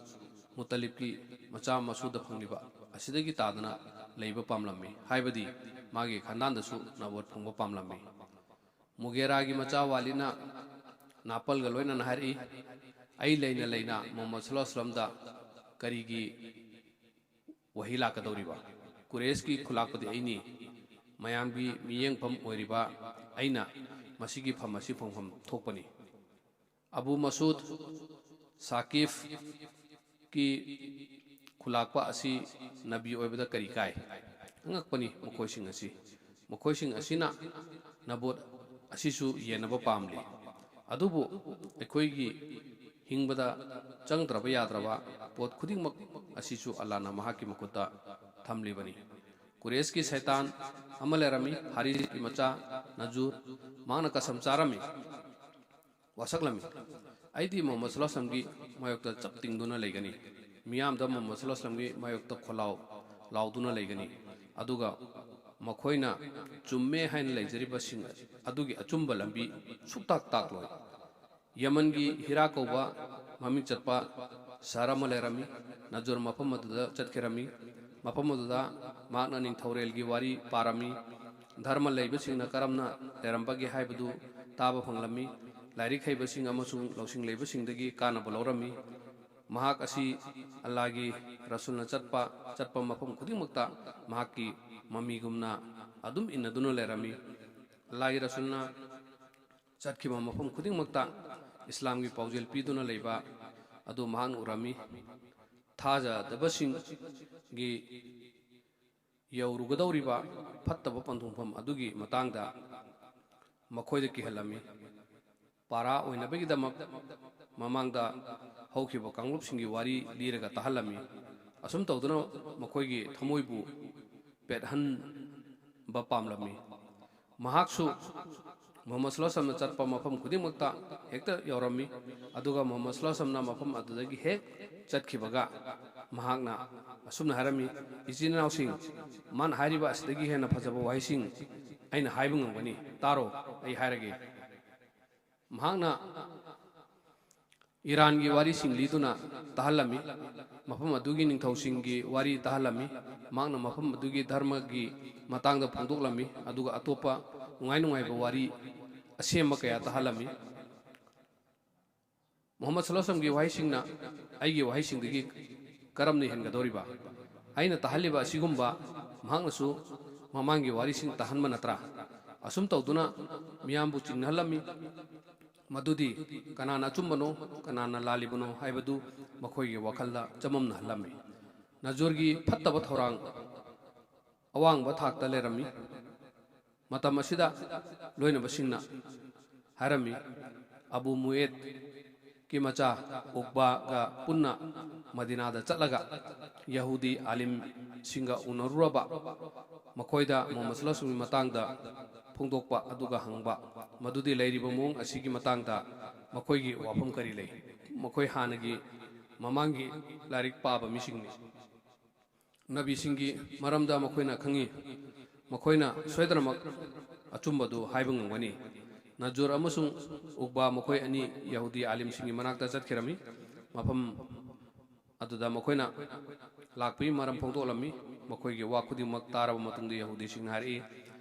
ꯃꯨꯇꯂꯤꯕꯀꯤ ꯃꯆꯥ ꯃꯁꯨꯗ ꯐꯪꯂꯤꯕ ꯑꯁꯤꯗꯒꯤ ꯇꯥꯗꯅ ꯂꯩꯕ ꯄꯥꯝꯂꯝꯃꯤ꯫ ꯍꯥꯏꯕꯗꯤ ꯃꯥꯒꯤ ꯈꯥꯟꯗꯥꯟꯗꯁꯨ ꯅꯕꯣꯠ ꯐꯪꯕ ꯄꯥꯝꯂꯝꯃꯤ꯫ ꯃꯨꯒꯦꯔꯥꯒꯤ ꯃꯆꯥ ꯋꯥꯂꯤꯗꯅ ꯅꯥꯄꯜꯒ ꯂꯣꯏꯅꯅ ꯍꯥꯏꯔꯛꯏ, "ꯑꯩ ꯂꯩꯅ ꯂꯩꯅ ꯃꯨꯍꯝꯃꯗ ꯁꯜꯂꯜꯂꯥꯍꯨ ꯑꯂꯥꯏꯍꯤ ꯋꯥꯁꯜꯂꯝꯗ ꯀꯔꯤꯒꯤ ꯋꯥꯍꯤ ꯂꯥꯛꯀꯗꯧꯔꯤꯕ? ꯀꯨꯔꯦꯁꯀꯤ ꯈꯨꯂꯥꯛꯄꯗꯤ ꯑꯩꯅꯤ꯫ ꯃꯌꯥꯝꯒꯤ ꯃꯤꯠꯌꯦꯡꯐꯝ ꯑꯣꯏꯔꯤꯕ ꯑꯩꯅ ꯃꯁꯤꯒꯤ ꯐꯝ ꯑꯁꯤ ꯐꯪꯐꯝ ꯊꯣꯛꯄꯅꯤ꯫" ꯑꯕꯨ ꯃꯁꯨꯗ ꯁꯥꯀꯤꯐꯀꯤ ꯈꯨꯂꯥꯛꯄ ꯑꯁꯤ ꯅꯕꯤ ꯑꯣꯏꯕꯗ ꯀꯔꯤ ꯀꯥꯏ? ꯑꯉꯛꯄꯅꯤ ꯃꯈꯣꯏꯁꯤꯡ ꯑꯁꯤ꯫ ꯃꯈꯣꯏꯁꯤꯡ ꯑꯁꯤꯅ ꯅꯕꯣꯠ ꯑꯁꯤꯁꯨ ꯌꯦꯟꯅꯕ ꯄꯥꯝꯂꯤ꯫ ꯑꯗꯨꯕꯨ ꯑꯩꯈꯣꯏꯒꯤ ꯍꯤꯡꯕꯗ ꯆꯪꯗ꯭ꯔꯕ ꯌꯥꯗ꯭ꯔꯕ ꯄꯣꯠ ꯈꯨꯗꯤꯡꯃꯛ ꯑꯁꯤꯁꯨ ꯑꯜꯂꯥꯅ ꯃꯍꯥꯛꯀꯤ ꯃꯈꯨꯠꯇ ꯊꯝꯂꯤꯕꯅꯤ꯫ ꯀꯨꯔꯦꯁꯀꯤ ꯁꯩꯇꯥꯟ ꯑꯃ ꯂꯩꯔꯝꯃꯤ, ꯍꯥꯔꯤꯁꯀꯤ ꯃꯆꯥ ꯅꯖꯨꯔ꯫ ꯃꯍꯥꯛꯅ ꯀꯁꯝ ꯆꯥꯔꯝꯃꯤ, ꯋꯥꯁꯛꯂꯝꯃꯤ, "ꯑꯩꯗꯤ ꯃꯨꯍꯝꯃꯗ ꯁꯜꯂꯜꯂꯥꯍꯨ ꯑꯂꯥꯏꯍꯤ ꯋꯥꯁꯜꯂꯝꯒꯤ ꯃꯥꯌꯣꯛꯇ ꯆꯞ ꯇꯤꯡꯗꯨꯅ ꯂꯩꯒꯅꯤ꯫ ꯃꯤꯌꯥꯝꯗ ꯃꯨꯍꯝꯃꯗ ꯁꯜꯂꯜꯂꯥꯍꯨ ꯑꯂꯥꯏꯍꯤ ꯋꯥꯁꯜꯂꯝꯒꯤ ꯃꯥꯌꯣꯛꯇ ꯈꯣꯜꯂꯥꯎ ꯂꯥꯎꯗꯨꯅ ꯂꯩꯒꯅꯤ꯫ ꯑꯗꯨꯒ ꯃꯈꯣꯏꯅ ꯆꯨꯝꯃꯦ ꯍꯥꯏꯅ ꯂꯩꯖꯔꯤꯕꯁꯤꯡ ꯑꯗꯨꯒꯤ ꯑꯆꯨꯝꯕ ꯂꯝꯕꯤ ꯁꯨꯛꯇꯥꯛ ꯇꯥꯛꯂꯣꯏ꯫" ꯌꯃꯟꯒꯤ ꯍꯤꯔꯥ ꯀꯧꯕ ꯃꯃꯤꯡ ꯆꯠꯄ ꯁꯍꯔ ꯑꯃ ꯂꯩꯔꯝꯃꯤ꯫ ꯅꯖꯨꯔ ꯃꯐꯝ ꯑꯗꯨꯗ ꯆꯠꯈꯤꯔꯝꯃꯤ꯫ ꯃꯐꯝ ꯑꯗꯨꯗ ꯃꯍꯥꯛꯅ ꯅꯤꯡꯊꯧꯔꯦꯜꯒꯤ ꯋꯥꯔꯤ ꯄꯥꯔꯝꯃꯤ꯫ ꯙꯔꯃ ꯂꯩꯕꯁꯤꯡꯅ ꯀꯔꯝꯅ ꯂꯩꯔꯝꯕꯒꯦ ꯍꯥꯏꯕꯗꯨ ꯇꯥꯕ ꯐꯪꯂꯝꯃꯤ꯫ ꯂꯥꯏꯔꯤꯛ ꯍꯩꯕꯁꯤꯡ ꯑꯃꯁꯨꯡ ꯂꯧꯁꯤꯡ ꯂꯩꯕꯁꯤꯡꯗꯒꯤ ꯀꯥꯟꯅꯕ ꯂꯧꯔꯝꯃꯤ꯫ ꯃꯍꯥꯛ ꯑꯁꯤ ꯑꯜꯂꯥꯍꯒꯤ ꯔꯁꯨꯜꯅ ꯆꯠꯄ, ꯆꯠꯄ ꯃꯐꯝ ꯈꯨꯗꯤꯡꯃꯛꯇ ꯃꯍꯥꯛꯀꯤ ꯃꯃꯤꯒꯨꯝꯅ ꯑꯗꯨꯝ ꯏꯟꯅꯗꯨꯅ ꯂꯩꯔꯝꯃꯤ꯫ ꯑꯜꯂꯥꯍꯒꯤ ꯔꯁꯨꯜꯅ ꯆꯠꯈꯤꯕ ꯃꯐꯝ ꯈꯨꯗꯤꯡꯃꯛꯇ ꯏꯁꯂꯥꯝꯒꯤ ꯄꯥꯎꯖꯦꯜ ꯄꯤꯗꯨꯅ ꯂꯩꯕ ꯑꯗꯨ ꯃꯍꯥꯛꯅ ꯎꯔꯝꯃꯤ꯫ ꯊꯥꯖꯗꯕꯁꯤꯡꯒꯤ ꯌꯧꯔꯨꯒꯗꯧꯔꯤꯕ ꯐꯠꯇꯕ ꯄꯟꯊꯨꯡꯐꯝ ꯑꯗꯨꯒꯤ ꯃꯇꯥꯡꯗ ꯃꯈꯣꯏꯗ ꯀꯤꯍꯜꯂꯝꯃꯤ꯫ ꯄꯥꯔꯥ ꯑꯣꯏꯅꯕꯒꯤꯗꯃꯛ ꯃꯃꯥꯡꯗ ꯍꯧꯈꯤꯕ ꯀꯥꯡꯂꯨꯞꯁꯤꯡꯒꯤ ꯋꯥꯔꯤ ꯂꯤꯔꯒ ꯇꯥꯍꯜꯂꯝꯃꯤ꯫ ꯑꯁꯨꯝ ꯇꯧꯗꯨꯅ ꯃꯈꯣꯏꯒꯤ ꯊꯃꯣꯏꯕꯨ ꯄꯦꯠꯍꯟꯕ ꯄꯥꯝꯂꯝꯃꯤ꯫ ꯃꯍꯥꯛꯁꯨ ꯃꯨꯍꯝꯃꯗ ꯁꯜꯂꯜꯂꯥꯍꯨ ꯑꯂꯥꯏꯍꯤ ꯋꯥꯁꯜꯂꯝꯅ ꯆꯠꯄ ꯃꯐꯝ ꯈꯨꯗꯤꯡꯃꯛꯇ ꯍꯦꯛꯇ ꯌꯧꯔꯝꯃꯤ꯫ ꯑꯗꯨꯒ ꯃꯨꯍꯝꯃꯗ ꯁꯜꯂꯜꯂꯥꯍꯨ ꯑꯂꯥꯏꯍꯤ ꯋꯥꯁꯜꯂꯝꯅ ꯃꯐꯝ ꯑꯗꯨꯗꯒꯤ ꯍꯦꯛ ꯆꯠꯈꯤꯕꯒ ꯃꯍꯥꯛꯅ ꯑꯁꯨꯝꯅ ꯍꯥꯏꯔꯝꯃꯤ, "ꯏꯆꯤꯟ ꯏꯅꯥꯎꯁꯤꯡ, ꯃꯥꯅ ꯍꯥꯏꯔꯤꯕ ꯑꯁꯤꯗꯒꯤ ꯍꯦꯟꯅ ꯐꯖꯕ ꯋꯥꯍꯩꯁꯤꯡ ꯑꯩꯅ ꯍꯥꯏꯕ ꯉꯝꯒꯅꯤ꯫ ꯇꯥꯔꯣ, ꯑꯩ ꯍꯥꯏꯔꯒꯦ"꯫ ꯃꯍꯥꯛꯅ ꯏꯔꯥꯟꯒꯤ ꯋꯥꯔꯤꯁꯤꯡ ꯂꯤꯗꯨꯅ ꯇꯥꯍꯜꯂꯝꯃꯤ꯫ ꯃꯐꯝ ꯑꯗꯨꯒꯤ ꯅꯤꯡꯊꯧꯁꯤꯡꯒꯤ ꯋꯥꯔꯤ ꯇꯥꯍꯜꯂꯝꯃꯤ꯫ ꯃꯍꯥꯛꯅ ꯃꯐꯝ ꯑꯗꯨꯒꯤ ꯙꯔꯃꯒꯤ ꯃꯇꯥꯡꯗ ꯐꯣꯡꯗꯣꯛꯂꯝꯃꯤ, ꯑꯗꯨꯒ ꯑꯇꯣꯞꯄ ꯅꯨꯡꯉꯥꯏ ꯅꯨꯡꯉꯥꯏꯕ ꯋꯥꯔꯤ ꯑꯁꯦꯝꯕ ꯀꯌꯥ ꯇꯥꯍꯜꯂꯝꯃꯤ꯫ ꯃꯨꯍꯝꯃꯗ ꯁꯜꯂꯜꯂꯥꯍꯨ ꯑꯂꯥꯏꯍꯤ ꯋꯥꯁꯜꯂꯝꯒꯤ ꯋꯥꯍꯩꯁꯤꯡꯅ ꯑꯩꯒꯤ ꯋꯥꯍꯩꯁꯤꯡꯗꯒꯤ ꯀꯔꯝꯅ ꯍꯦꯟꯒꯗꯧꯔꯤꯕ? ꯑꯩꯅ ꯇꯥꯍꯜꯂꯤꯕ ꯑꯁꯤꯒꯨꯝꯕ ꯃꯍꯥꯛꯅꯁꯨ ꯃꯃꯥꯡꯒꯤ ꯋꯥꯔꯤꯁꯤꯡ ꯇꯥꯍꯟꯕ ꯅꯠꯇ꯭ꯔꯥ? ꯑꯁꯨꯝ ꯇꯧꯗꯨꯅ ꯃꯤꯌꯥꯝꯕꯨ ꯆꯤꯡꯅꯍꯜꯂꯝꯃꯤ꯫ ꯃꯗꯨꯗꯤ ꯀꯅꯥꯅ ꯑꯆꯨꯝꯕꯅꯣ, ꯀꯅꯥꯅ ꯂꯥꯜꯂꯤꯕꯅꯣ ꯍꯥꯏꯕꯗꯨ ꯃꯈꯣꯏꯒꯤ ꯋꯥꯈꯜꯗ ꯆꯃꯝꯅꯍꯜꯂꯝꯃꯤ꯫ ꯅꯖꯔꯒꯤ ꯐꯠꯇꯕ ꯊꯧꯔꯥꯡ ꯑꯋꯥꯡꯕ ꯊꯥꯛꯇ ꯂꯩꯔꯝꯃꯤ꯫ ꯃꯇꯝ ꯑꯁꯤꯗ ꯂꯣꯏꯅꯕꯁꯤꯡꯅ ꯍꯥꯏꯔꯝꯃꯤ, "ꯑꯕꯨ ꯃꯨꯌꯦꯠꯀꯤ ꯃꯆꯥ ꯎꯛꯕꯥꯒ ꯄꯨꯟꯅ ꯃꯗꯤꯅꯥꯗ ꯆꯠꯂꯒ ꯌꯍꯨꯗꯤ ꯑꯥꯂꯤꯝꯁꯤꯡꯒ ꯎꯅꯔꯨꯔꯕ, ꯃꯈꯣꯏꯗ ꯃꯨꯍꯝꯃꯗ ꯁꯜꯂꯜꯂꯥꯍꯨ ꯑꯂꯥꯏꯍꯤ ꯋꯥꯁꯜꯂꯝꯒꯤ ꯃꯇꯥꯡꯗ ꯐꯣꯡꯗꯣꯛꯄ, ꯑꯗꯨꯒ ꯍꯪꯕ ꯃꯗꯨꯗꯤ ꯂꯩꯔꯤꯕ ꯃꯑꯣꯡ ꯑꯁꯤꯒꯤ ꯃꯇꯥꯡꯗ ꯃꯈꯣꯏꯒꯤ ꯋꯥꯐꯝ ꯀꯔꯤ ꯂꯩ? ꯃꯈꯣꯏ ꯍꯥꯟꯅꯒꯤ ꯃꯃꯥꯡꯒꯤ ꯂꯥꯏꯔꯤꯛ ꯄꯥꯕ ꯃꯤꯁꯤꯡꯅꯤ꯫ ꯅꯕꯤꯁꯤꯡꯒꯤ ꯃꯔꯝꯗ ꯃꯈꯣꯏꯅ ꯈꯪꯏ꯫ ꯃꯈꯣꯏꯅ ꯁꯣꯏꯗꯅꯃꯛ ꯑꯆꯨꯝꯕꯗꯨ ꯍꯥꯏꯕ ꯉꯝꯒꯅꯤ"꯫ ꯅꯖꯔ ꯑꯃꯁꯨꯡ ꯎꯛꯕꯥ ꯃꯈꯣꯏ ꯑꯅꯤ ꯌꯍꯨꯗꯤ ꯑꯥꯂꯤꯝꯁꯤꯡꯒꯤ ꯃꯅꯥꯛꯇ ꯆꯠꯈꯤꯔꯝꯃꯤ꯫ ꯃꯐꯝ ꯑꯗꯨꯗ ꯃꯈꯣꯏꯅ ꯂꯥꯛꯄꯒꯤ ꯃꯔꯝ ꯐꯣꯡꯗꯣꯛꯂꯝꯃꯤ꯫ ꯃꯈꯣꯏꯒꯤ ꯋꯥ ꯈꯨꯗꯤꯡꯃꯛ ꯇꯥꯔꯕ ꯃꯇꯨꯡꯗ ꯌꯍꯨꯗꯤꯁꯤꯡꯅ ꯍꯥꯏꯔꯛꯏ,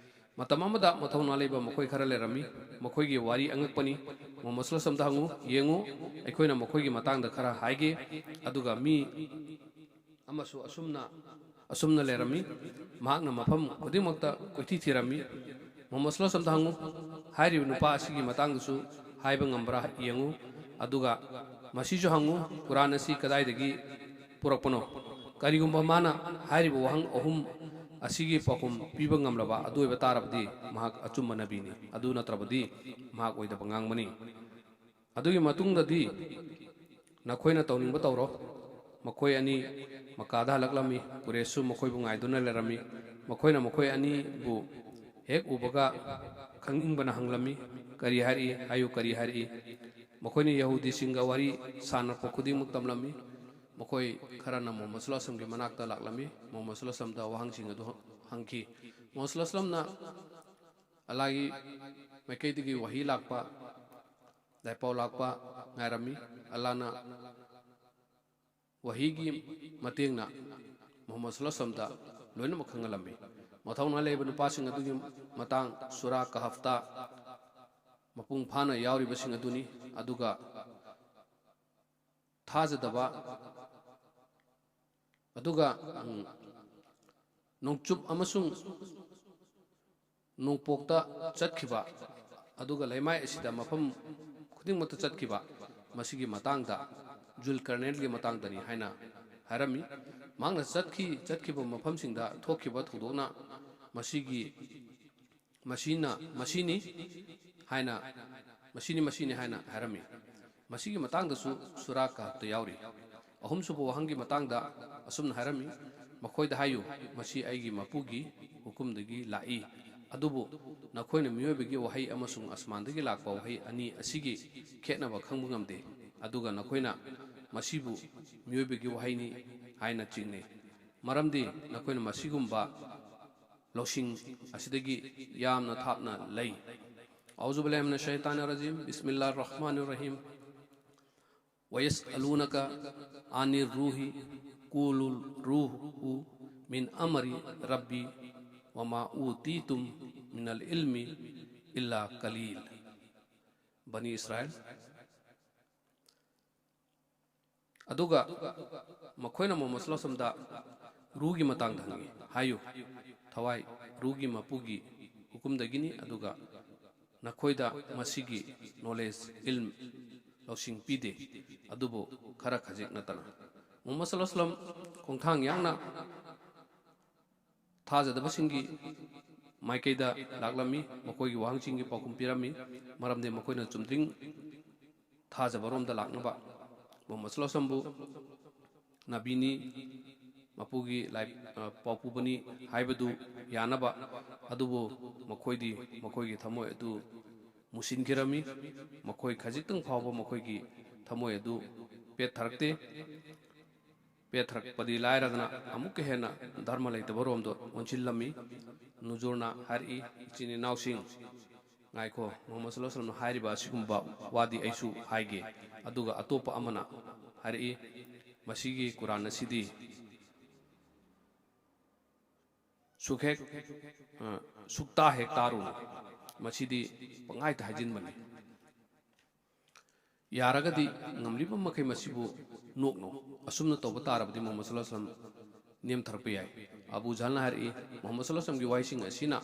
"ꯃꯇꯝ ꯑꯃꯗ ꯃꯊꯧꯅꯥ ꯂꯩꯕ ꯃꯈꯣꯏ ꯈꯔ ꯂꯩꯔꯝꯃꯤ꯫ ꯃꯈꯣꯏꯒꯤ ꯋꯥꯔꯤ ꯑꯉꯛꯄꯅꯤ꯫ ꯃꯨꯍꯝꯃꯗ ꯁꯜꯂꯜꯂꯥꯍꯨ ꯑꯂꯥꯏꯍꯤ ꯋꯥꯁꯜꯂꯝꯗ ꯍꯪꯉꯨ, ꯌꯦꯡꯉꯨ, ꯑꯩꯈꯣꯏꯅ ꯃꯈꯣꯏꯒꯤ ꯃꯇꯥꯡꯗ ꯈꯔ ꯍꯥꯏꯒꯦ"꯫ ꯑꯗꯨꯒ ꯃꯤ ꯑꯃꯁꯨ ꯑꯁꯨꯝꯅ, ꯑꯁꯨꯝꯅ ꯂꯩꯔꯝꯃꯤ꯫ ꯃꯍꯥꯛꯅ ꯃꯐꯝ ꯈꯨꯗꯤꯡꯃꯛꯇ ꯀꯣꯏꯊꯤ ꯊꯤꯔꯝꯃꯤ꯫ "ꯃꯨꯍꯝꯃꯗ ꯁꯜꯂꯜꯂꯥꯍꯨ ꯑꯂꯥꯏꯍꯤ ꯋꯥꯁꯜꯂꯝꯗ ꯍꯪꯉꯨ, ꯍꯥꯏꯔꯤꯕ ꯅꯨꯄꯥ ꯑꯁꯤꯒꯤ ꯃꯇꯥꯡꯗꯁꯨ ꯍꯥꯏꯕ ꯉꯝꯕ꯭ꯔꯥ ꯌꯦꯡꯉꯨ, ꯑꯗꯨꯒ ꯃꯁꯤꯁꯨ ꯍꯪꯉꯨ, ꯀꯨꯔꯥꯟ ꯑꯁꯤ ꯀꯗꯥꯏꯗꯒꯤ ꯄꯨꯔꯛꯄꯅꯣ? ꯀꯔꯤꯒꯨꯝꯕ ꯃꯥꯅ ꯍꯥꯏꯔꯤꯕ ꯋꯥꯍꯪ ꯑꯍꯨꯝ ꯑꯁꯤꯒꯤ ꯄꯥꯎꯈꯨꯝ ꯄꯤꯕ ꯉꯝꯂꯕ ꯑꯗꯨ ꯑꯣꯏꯕ ꯇꯥꯔꯕꯗꯤ ꯃꯍꯥꯛ ꯑꯆꯨꯝꯕ ꯅꯕꯤꯅꯤ, ꯑꯗꯨ ꯅꯠꯇ꯭ꯔꯕꯗꯤ ꯃꯍꯥꯛ ꯑꯣꯏꯗꯕ ꯉꯥꯡꯕꯅꯤ꯫ ꯑꯗꯨꯒꯤ ꯃꯇꯨꯡꯗꯗꯤ ꯅꯈꯣꯏꯅ ꯇꯧꯅꯤꯡꯕ ꯇꯧꯔꯣ꯫ ꯃꯈꯣꯏ ꯑꯅꯤ ꯃꯀꯥꯗ ꯍꯜꯂꯛꯂꯝꯃꯤ꯫ ꯀꯨꯔꯦꯁꯁꯨ ꯃꯈꯣꯏꯕꯨ ꯉꯥꯏꯗꯨꯅ ꯂꯩꯔꯝꯃꯤ꯫ ꯃꯈꯣꯏꯅ ꯃꯈꯣꯏ ꯑꯅꯤꯕꯨ ꯍꯦꯛ ꯎꯕꯒ ꯈꯪꯅꯤꯡꯕꯅ ꯍꯪꯂꯝꯃꯤ, "ꯀꯔꯤ ꯍꯥꯏꯔꯛꯏ? ꯍꯥꯏꯌꯨ, ꯀꯔꯤ ꯍꯥꯏꯔꯛꯏ?" ꯃꯈꯣꯏꯅ ꯌꯍꯨꯗꯤꯁꯤꯡꯒ ꯋꯥꯔꯤ ꯁꯥꯟꯅꯔꯛꯄ ꯈꯨꯗꯤꯡꯃꯛ ꯇꯝꯂꯝꯃꯤ꯫ ꯃꯈꯣꯏ ꯈꯔꯅ ꯃꯨꯍꯝꯃꯗ ꯁꯜꯂꯜꯂꯥꯍꯨ ꯑꯂꯩꯍꯤ ꯋꯁꯜꯂꯝꯒꯤ ꯃꯅꯥꯛꯇ ꯂꯥꯛꯂꯝꯃꯤ, ꯃꯨꯍꯝꯃꯗ ꯁꯜꯂꯜꯂꯥꯍꯨ ꯑꯂꯩꯍꯤ ꯋꯁꯜꯂꯝꯗ ꯋꯥꯍꯪꯁꯤꯡ ꯑꯗꯨ ꯍꯪꯈꯤ꯫ ꯃꯨꯍꯝꯃꯗ ꯁꯜꯂꯜꯂꯥꯍꯨ ꯑꯂꯩꯍꯤ ꯋꯁꯜꯂꯝꯅ ꯑꯜꯂꯥꯍꯒꯤ ꯃꯥꯏꯀꯩꯗꯒꯤ ꯋꯥꯍꯤ ꯂꯥꯛꯄ, ꯂꯥꯏꯄꯥꯎ ꯂꯥꯛꯄ ꯉꯥꯏꯔꯝꯃꯤ꯫ ꯑꯜꯂꯥꯍꯅ ꯋꯥꯍꯤꯒꯤ ꯃꯇꯦꯡꯅ ꯃꯨꯍꯝꯃꯗ ꯁꯜꯂꯜꯂꯥꯍꯨ ꯑꯂꯩꯍꯤ ꯋꯁꯜꯂꯝꯗ ꯂꯣꯏꯅꯃꯛ ꯈꯪꯍꯜꯂꯝꯃꯤ꯫ ꯃꯊꯧꯅꯥ ꯂꯩꯕ ꯅꯨꯄꯥꯁꯤꯡ ꯑꯗꯨꯒꯤ ꯃꯇꯥꯡ ꯁꯨꯔꯥ ꯀꯍꯐꯇ ꯃꯄꯨꯡ ꯐꯥꯅ ꯌꯥꯎꯔꯤꯕꯁꯤꯡ ꯑꯗꯨꯅꯤ꯫ ꯑꯗꯨꯒ ꯊꯥꯖꯗꯕ, ꯑꯗꯨꯒ, ꯎꯝ, ꯅꯣꯡꯆꯨꯞ ꯑꯃꯁꯨꯡ ꯅꯣꯡꯄꯣꯛꯇ ꯆꯠꯈꯤꯕ, ꯑꯗꯨꯒ ꯂꯩꯃꯥꯏ ꯑꯁꯤꯗ ꯃꯐꯝ ꯈꯨꯗꯤꯡꯃꯛꯇ ꯆꯠꯈꯤꯕ, ꯃꯁꯤꯒꯤ ꯃꯇꯥꯡꯗ ꯖꯨꯜꯀꯔꯅꯦꯟꯒꯤ ꯃꯇꯥꯡꯗꯅꯤ ꯍꯥꯏꯅ ꯍꯥꯏꯔꯝꯃꯤ꯫ ꯃꯍꯥꯛꯅ ꯆꯠꯈꯤ, ꯆꯠꯈꯤꯕ ꯃꯐꯝꯁꯤꯡꯗ ꯊꯣꯛꯈꯤꯕ ꯊꯧꯗꯣꯛꯅ ꯃꯁꯤꯒꯤ, ꯃꯁꯤꯅ, ꯃꯁꯤꯅꯤ ꯍꯥꯏꯅ, ꯃꯁꯤꯅꯤ, ꯃꯁꯤꯅꯤ ꯍꯥꯏꯅ ꯍꯥꯏꯔꯝꯃꯤ꯫ ꯃꯁꯤꯒꯤ ꯃꯇꯥꯡꯗꯁꯨ ꯁꯨꯔꯥ ꯀꯍꯐꯇ ꯌꯥꯎꯔꯤ꯫ ꯑꯍꯨꯝꯁꯨꯕ ꯋꯥꯍꯪꯒꯤ ꯃꯇꯥꯡꯗ ꯑꯁꯨꯝꯅ ꯍꯥꯏꯔꯝꯃꯤ, "ꯃꯈꯣꯏꯗ ꯍꯥꯏꯌꯨ, ꯃꯁꯤ ꯑꯩꯒꯤ ꯃꯄꯨꯒꯤ ꯍꯨꯀꯨꯝꯗꯒꯤ ꯂꯥꯛꯏ꯫ ꯑꯗꯨꯕꯨ ꯅꯈꯣꯏꯅ ꯃꯤꯑꯣꯏꯕꯒꯤ ꯋꯥꯍꯩ ꯑꯃꯁꯨꯡ ꯑꯁꯃꯥꯟꯗꯒꯤ ꯂꯥꯛꯄ ꯋꯥꯍꯩ ꯑꯅꯤ ꯑꯁꯤꯒꯤ ꯈꯦꯠꯅꯕ ꯈꯪꯕ ꯉꯝꯗꯦ꯫ ꯑꯗꯨꯒ ꯅꯈꯣꯏꯅ ꯃꯁꯤꯕꯨ ꯃꯤꯑꯣꯏꯕꯒꯤ ꯋꯥꯍꯩꯅꯤ ꯍꯥꯏꯅ ꯆꯤꯡꯅꯩ, ꯃꯔꯝꯗꯤ ꯅꯈꯣꯏꯅ ꯃꯁꯤꯒꯨꯝꯕ ꯂꯧꯁꯤꯡ ꯑꯁꯤꯗꯒꯤ ꯌꯥꯝꯅ ꯊꯥꯞꯅ ꯂꯩ꯫" أعوذ بالله من الشيطان الرجيم. بسم الله الرحمن الرحيم. ويسألونك عن الروح، قل الروح من أمر ربي وما أوتيتم من العلم إلا قليلا. ꯕꯅꯤ ꯏꯁꯔꯥꯏꯜ꯫ ꯑꯗꯨꯒ ꯃꯈꯣꯏꯅ ꯃꯨꯍꯝꯃꯗ ꯁꯜꯂꯜꯂꯥꯍꯨ ꯑꯂꯩꯍꯤ ꯋꯁꯜꯂꯝꯗ ꯔꯨꯍꯒꯤ ꯃꯇꯥꯡꯗ ꯍꯪꯉꯤ꯫ ꯍꯥꯏꯌꯨ, ꯊꯋꯥꯏ ꯔꯨꯍꯒꯤ ꯃꯄꯨꯒꯤ ꯍꯨꯀꯨꯝꯗꯒꯤꯅꯤ, ꯑꯗꯨꯒ ꯅꯈꯣꯏꯗ ꯃꯁꯤꯒꯤ ꯅꯣꯂꯦꯖ, ꯏꯜꯝ, ꯂꯧꯁꯤꯡ ꯄꯤꯗꯦ, ꯑꯗꯨꯕꯨ ꯈꯔ ꯈꯖꯤꯛ ꯅꯠꯇꯅ꯫ ꯃꯨꯍꯝꯃꯗ ꯁꯜꯂꯜꯂꯥꯍꯨ ꯑꯂꯩꯍꯤ ꯋꯁꯜꯂꯝ ꯈꯣꯡꯊꯥꯡ ꯌꯥꯡꯅ ꯊꯥꯖꯗꯕꯁꯤꯡꯒꯤ ꯃꯥꯏꯀꯩꯗ ꯂꯥꯛꯂꯝꯃꯤ, ꯃꯈꯣꯏꯒꯤ ꯋꯥꯍꯪꯁꯤꯡꯒꯤ ꯄꯥꯎꯈꯨꯝ ꯄꯤꯔꯝꯃꯤ꯫ ꯃꯔꯝꯗꯤ ꯃꯈꯣꯏꯅ ꯆꯨꯝꯗ꯭ꯔꯤꯡ ꯊꯥꯖꯕꯔꯣꯝꯗ ꯂꯥꯛꯅꯕ ꯃꯨꯍꯝꯃꯗ ꯁꯜꯂꯜꯂꯥꯍꯨ ꯑꯂꯥꯏꯍꯤ ꯋꯥꯁꯜꯂꯝꯕꯨ ꯅꯕꯤꯅꯤ, ꯃꯄꯨꯒꯤ ꯂꯥꯏ-, ꯑ, ꯄꯥꯎꯄꯨꯕꯅꯤ ꯍꯥꯏꯕꯗꯨ ꯌꯥꯅꯕ꯫ ꯑꯗꯨꯕꯨ ꯃꯈꯣꯏꯗꯤ ꯃꯈꯣꯏꯒꯤ ꯊꯃꯣꯏ ꯑꯗꯨ ꯃꯨꯁꯤꯟꯈꯤꯔꯝꯃꯤ꯫ ꯃꯈꯣꯏ ꯈꯖꯤꯛꯇꯪ ꯐꯥꯎꯕ ꯃꯈꯣꯏꯒꯤ ꯊꯃꯣꯏ ꯑꯗꯨ ꯄꯦꯠꯊꯔꯛꯇꯦ꯫ ꯄꯦꯠꯊꯔꯛꯄꯗꯤ ꯂꯥꯏꯔꯗꯅ ꯑꯃꯨꯛꯀ ꯍꯦꯟꯅ ꯙꯔꯃ ꯂꯩꯇꯕꯔꯣꯝꯗ ꯑꯣꯟꯁꯤꯜꯂꯝꯃꯤ꯫ ꯅꯨꯖꯨꯔꯅ ꯍꯥꯏꯔꯛꯏ, "ꯏꯆꯤꯟ ꯏꯅꯥꯎꯁꯤꯡ, ꯉꯥꯏꯈꯣ, ꯃꯨꯍꯝꯃꯗ ꯁꯜꯂꯜꯂꯥꯍꯨ ꯑꯂꯥꯏꯍꯤ ꯋꯥꯁꯜꯂꯝꯅ ꯍꯥꯏꯔꯤꯕ ꯑꯁꯤꯒꯨꯝꯕ ꯋꯥꯗꯤ ꯑꯩꯁꯨ ꯍꯥꯏꯒꯦ꯫" ꯑꯗꯨꯒ ꯑꯇꯣꯞꯄ ꯑꯃꯅ ꯍꯥꯏꯔꯛꯏ, "ꯃꯁꯤꯒꯤ ꯀꯨꯔꯥꯟ ꯑꯁꯤꯗꯤ ꯁꯨꯛꯍꯦꯛ, ꯑ, ꯁꯨꯛꯇꯥ ꯍꯦꯛ ꯇꯥꯔꯨꯅꯨ꯫ ꯃꯁꯤꯗꯤ ꯄꯪꯍꯥꯏꯗ ꯍꯥꯏꯖꯤꯟꯕꯅꯤ꯫ ꯌꯥꯔꯒꯗꯤ ꯉꯝꯂꯤꯕ ꯃꯈꯩ ꯃꯁꯤꯕꯨ ꯅꯣꯛꯅꯧ꯫ ꯑꯁꯨꯝꯅ ꯇꯧꯕ ꯇꯥꯔꯕꯗꯤ ꯃꯨꯍꯝꯃꯗ ꯁꯜꯂꯜꯂꯥꯍꯨ ꯑꯂꯥꯏꯍꯤ ꯋꯥꯁꯜꯂꯝ ꯅꯦꯝꯊꯔꯛꯄ ꯌꯥꯏ꯫" ꯑꯕꯨ ꯖꯍꯜꯅ ꯍꯥꯏꯔꯛꯏ, "ꯃꯨꯍꯝꯃꯗ ꯁꯜꯂꯜꯂꯥꯍꯨ ꯑꯂꯥꯏꯍꯤ ꯋꯥꯁꯜꯂꯝꯒꯤ ꯋꯥꯍꯩꯁꯤꯡ ꯑꯁꯤꯅ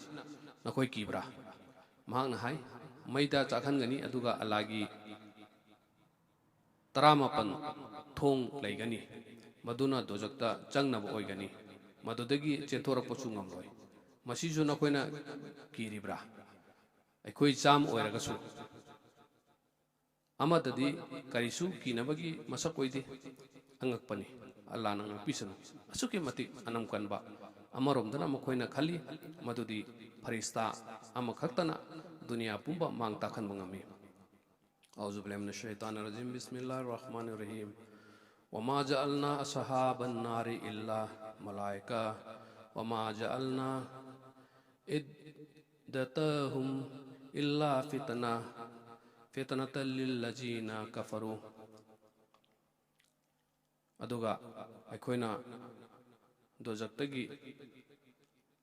ꯅꯈꯣꯏ ꯀꯤꯕ꯭ꯔꯥ?" ꯃꯍꯥꯛꯅ ꯍꯥꯏ, "ꯃꯩꯗ ꯆꯥꯛꯍꯟꯒꯅꯤ, ꯑꯗꯨꯒ ꯑꯜꯂꯥꯍꯒꯤ ꯇꯔꯥꯃꯥꯄꯟ ꯊꯣꯡ ꯂꯩꯒꯅꯤ, ꯃꯗꯨꯅ ꯗꯣꯖꯛꯇ ꯆꯪꯅꯕ ꯑꯣꯏꯒꯅꯤ, ꯃꯗꯨꯗꯒꯤ ꯆꯦꯟꯊꯣꯔꯛꯄꯁꯨ ꯉꯝꯂꯣꯏ꯫ ꯃꯁꯤꯁꯨ ꯅꯈꯣꯏꯅ ꯀꯤꯔꯤꯕ꯭ꯔꯥ? ꯑꯩꯈꯣꯏ ꯆꯥꯝꯃ ꯑꯣꯏꯔꯒꯁꯨ ꯑꯃꯗꯗꯤ ꯀꯔꯤꯁꯨ ꯀꯤꯅꯕꯒꯤ ꯃꯁꯛ ꯑꯣꯏꯗꯦ꯫" ꯑꯉꯛꯄꯅꯤ꯫ ꯑꯜꯂꯥꯍꯅ ꯉꯥꯛꯄꯤꯁꯅꯨ꯫ ꯑꯁꯨꯛꯀꯤ ꯃꯇꯤꯛ ꯑꯅꯝ ꯀꯟꯕ꯫ ꯑꯃꯔꯣꯝꯗꯅ ꯃꯈꯣꯏꯅ ꯈꯜꯂꯤ ꯃꯗꯨꯗꯤ ꯐꯔꯤꯁꯇꯥ ꯑꯃꯈꯛꯇꯅ ꯗꯨꯅꯤꯌꯥ ꯄꯨꯝꯕ ꯃꯥꯡ ꯇꯥꯛꯍꯟꯕ ꯉꯝꯃꯤ꯫ أعوذ بالله من الشيطان الرجيم. بسم الله الرحمن الرحيم. وما جعلنا أصحاب النار إلا ملائكة وما جعلنا عدتهم إلا فتنة، فتنة للذين كفروا. ꯑꯗꯨꯒ ꯑꯩꯈꯣꯏꯅ ꯗꯣꯖꯛꯇꯒꯤ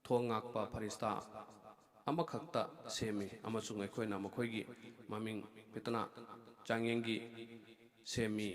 ꯊꯣꯡ ꯉꯥꯛꯄ ꯐꯔꯤꯁꯇꯥ ꯑꯃꯈꯛꯇ ꯁꯦꯝꯃꯤ, ꯑꯃꯁꯨꯡ ꯑꯩꯈꯣꯏꯅ ꯃꯈꯣꯏꯒꯤ ꯃꯃꯤꯡ ꯐꯤꯇꯅꯥ, ꯆꯥꯡꯌꯦꯡꯒꯤ, ꯁꯦꯝꯃꯤ꯫